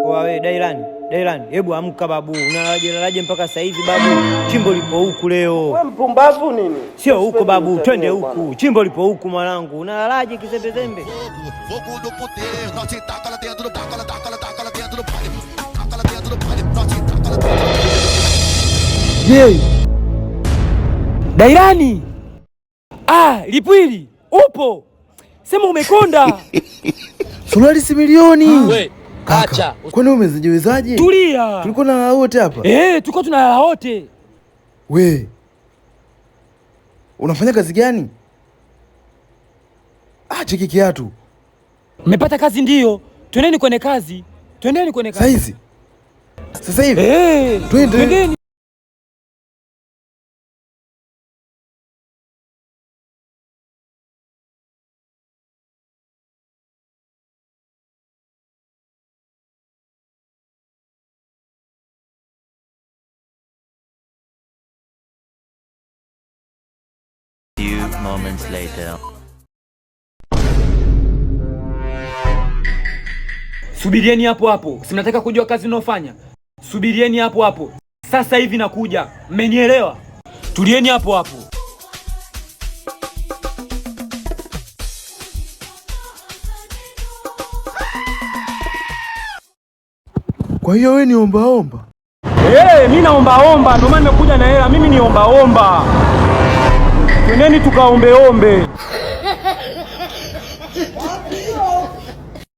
Wewe Dailani, Dailani, hebu amka babu. Unalalaje lalaje mpaka sasa hivi babu? Chimbo lipo huku leo. Wewe mpumbavu nini? Sio huku babu, Sipendi twende utani huku. Chimbo lipo huku mwanangu. Unalalaje kizembezembe? Fogo no puteiro, nós te taca lá dentro do taca, taca, taca lá dentro do baile. Taca lá dentro do baile, nós te taca lá dentro. Je, Dairani? Ah, Lipwili, upo? Sema umekonda. Suruali si milioni. We, Kaka, acha. kwani umezijiwezaje? Tulia. Tulikuwa na wote hapa. Eh, tulikuwa tunalala wote. We. Unafanya kazi gani? Ah, cheki kiatu. Mmepata kazi ndio. Twendeni kwenye kazi. Twendeni kwenye kazi. Saizi. Sasa hivi. Eh, Twende. twendeni. Few moments later. Subirieni hapo hapo. Si mnataka kujua kazi ninayofanya? Subirieni hapo hapo. Sasa hivi nakuja. Mmenielewa? Tulieni hapo hapo. Kwa hiyo we ni ombaomba? Eh, mimi naombaomba, ndio maana nimekuja na hela. Mimi ni ombaomba. Twendeni tukaombeombe.